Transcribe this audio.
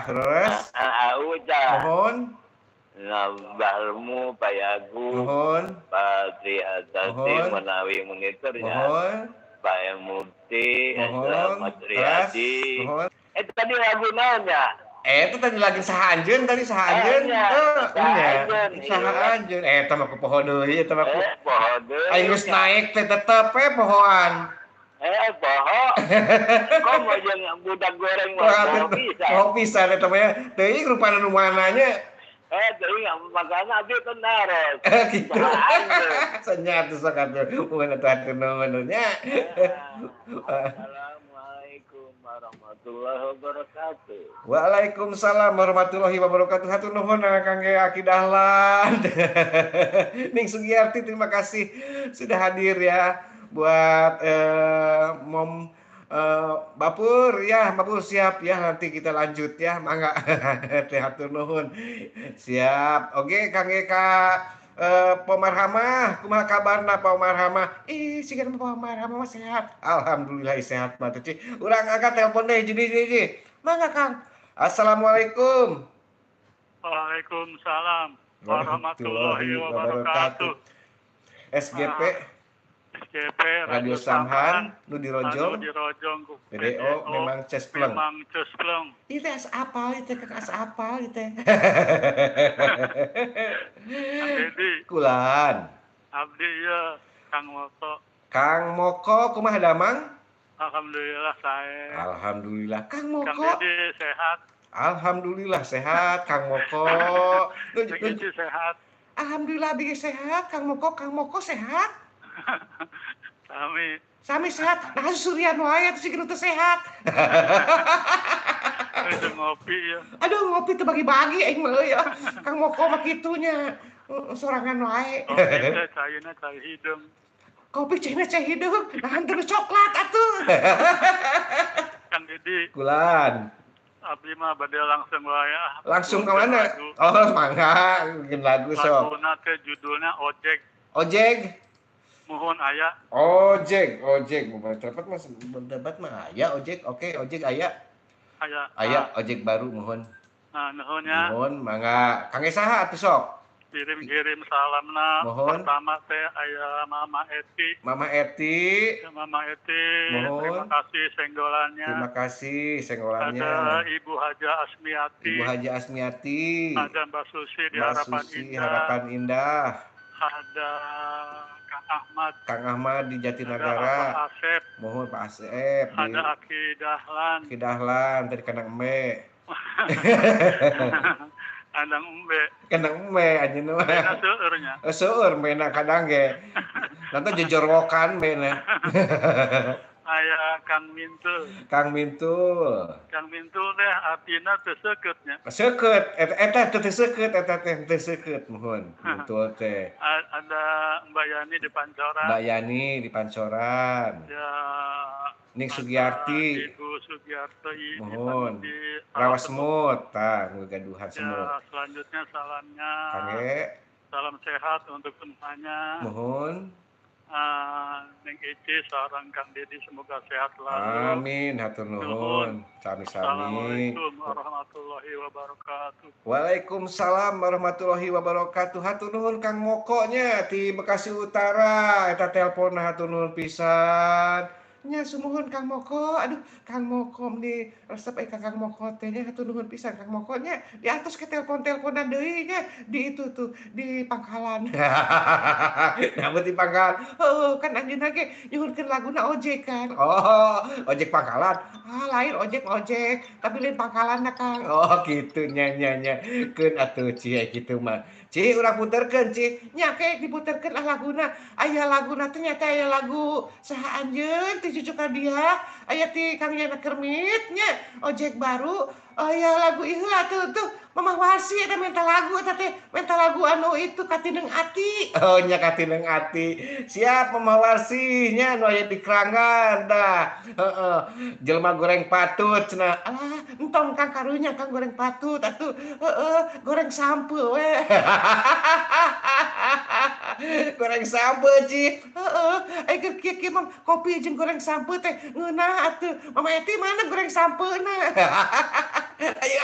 Tah, terus. Ah, tah. Mohon. Nah, Balmu, Pak Yagu, Mohon. Pak Tri Atati, Mohon. Menawi monitornya, Mohon. Pak Mukti, Mohon. Mas Terus. Riyadi. Mohon. Eh, tadi lagu naonnya? Eh, itu tadi lagi saha anjeun tadi, saha anjeun? Eh, nya. Eh, Saha nya. Anjeun, Saha iya. anjeun? Eh, eta mah ku poho deui, eta mah ku. Eh, poho deui. Aing geus naik teh tetep we pohoan. Eh, poho. Kok mau jeung budak goreng mah Wah, poho pisan. poho pisan eta mah ya. Teuing rupana nu mananya. Eh, teuing makana abdi teu naros. Eh, gitu. Saha anjeun? Senya atuh sok atuh. Mun atuh hatur nuhun nya. Assalamualaikum warahmatullahi wabarakatuh. Waalaikumsalam warahmatullahi wabarakatuh. Hatur nuhun Kang Aki Dahlan. Ning Sugiarti, terima kasih sudah hadir ya buat Mom Bapur ya, Bapur siap ya, nanti kita lanjut ya, mangga. Teh hatur nuhun. Siap. Oke, Kang Eka Pomarhamah, kumaha kabarna Pak Marhamah? Ih, siga mah Pak Marhamah mah sehat. Alhamdulillah sehat mah tuh. Urang angkat telepon deh, jadi. Mangga, Kang. Assalamualaikum. Waalaikumsalam warahmatullahi wabarakatuh. SGP SGP Radio Samhan, nu dirojong, anu dirojong ku BDO memang cespleng. Memang cespleng. Ieu teh asa apal ieu teh, Kang, asa apal ieu teh. Kang Dedi, Kulan. Abdi ya Kang Moko. Kang Moko, kumaha damang? Alhamdulillah saya. Alhamdulillah Kang Kang Moko. Dedi sehat. Alhamdulillah sehat Kang Moko. Kang Ici sehat. Alhamdulillah abdi sehat Kang Moko, Kang Moko sehat. Sami. Sami sehat. Nah, surian wae atuh sih teu sehat. Itu ngopi ya. Aduh, ngopi teu bagi-bagi aing mah euy. Kang Moko mah kitu nya. Sorangan wae. Kopi teh caina cai hideung. Kopi caina cai hideung. Nah, terus coklat atuh. Kang Dedi, Kulan. Abdi mah bade langsung wae ah. Langsung ke mana? Lagu. Oh, mangga, bikin lagu sok. Laguna teh judulnya Ojek. Ojek. Muhun aya. Ojek, ojek. Mau dapat mas, dapat mah aya ojek. Oke, ojek aya. Aya. Aya ojek baru mohon. Nah, nuhun ya. Mohon mangga. Kang saha atuh sok? Kirim-kirim salamna. Mohon. Pertama teh aya Mama Eti. Mama Eti. Ya, Mama Eti, Mohon. terima kasih senggolannya. Terima kasih senggolannya. Ada Ibu Haja Asmiati. Ibu Haja Asmiati. Ada Mbak Susi di Mbak Harapan Susi Indah. Harapan Indah. Ada Kang Ahmad. Kang Ahmad di Ada Jatinegara. Pak Asep. Mohon Pak Asep di Ada Aki Dahlan. Aki Dahlan tadi kandang embe. Kandang embe. Kandang embe anjeun mah. Bena seueurnya. Eh, seueur mena kadang ge. Nanti jejorokan mena. Aya Kang Mintul. Kang Mintul. Kang Mintul teh artina teu seukeut nya. Seukeut eta eta teu seukeut eta teh teu seukeut muhun. Mintul teh. Ada Mbak Yani di Pancoran. Mbak Yani di Pancoran. Ya. Ning Ada Sugiarti. Ibu Sugiarti di Mohon. di Rawa Semut, tah nu gaduhan semut. Ya, selanjutnya salamnya. Kangge. Salam sehat untuk semuanya. Mohon. Neng Ici, sareng Kang Dedi semoga sehat selalu. Amin, hatur nuhun. Sami-sami. Assalamualaikum warahmatullahi wabarakatuh. Waalaikumsalam warahmatullahi wabarakatuh. Hatur nuhun Kang Moko nya di Bekasi Utara. Eta telepon hatur nuhun pisan. Nya sumuhun Kang Moko. Aduh, Kang Moko nih resep ka Kang Moko teh nya, hatur nuhun pisan Kang Moko nya. Di atas ke telepon-teleponan deui nya di itu tuh di pangkalan. Nah, di pangkalan. Heuh, kan anjeunna ge nyuhunkeun laguna ojek kan. Oh, ojek pangkalan. Ah, lain ojek ojek, tapi lain pangkalanna Kang. Oh, gitu nya nya nya. Keun atuh Ci kitu mah. Ci urang puterkeun Ci. Nya ke diputerkeun ah laguna. Aya laguna teh nya teh aya lagu saha anjeun ti cucu ka dia, aya ti Kang Yana Kermit nya, ojek baru. Aya lagu ieu atuh tuh Mamah Warsi eta minta lagu eta teh, minta lagu anu itu Katineng Ati. Oh nya Katineng Ati. Siap Mamah Warsi nya nu aya di Kranggan tah. Heeh. Jelema goreng patut cenah. Alah, entong Kang karunya Kang goreng patut atuh. Heeh, goreng sampeu we. Goreng sampeu Ci. Heeh, ai keur kieu-kieu mah kopi jeung goreng sampeu teh ngeunah atuh. Mama Eti mana goreng sampeuna? Ayo.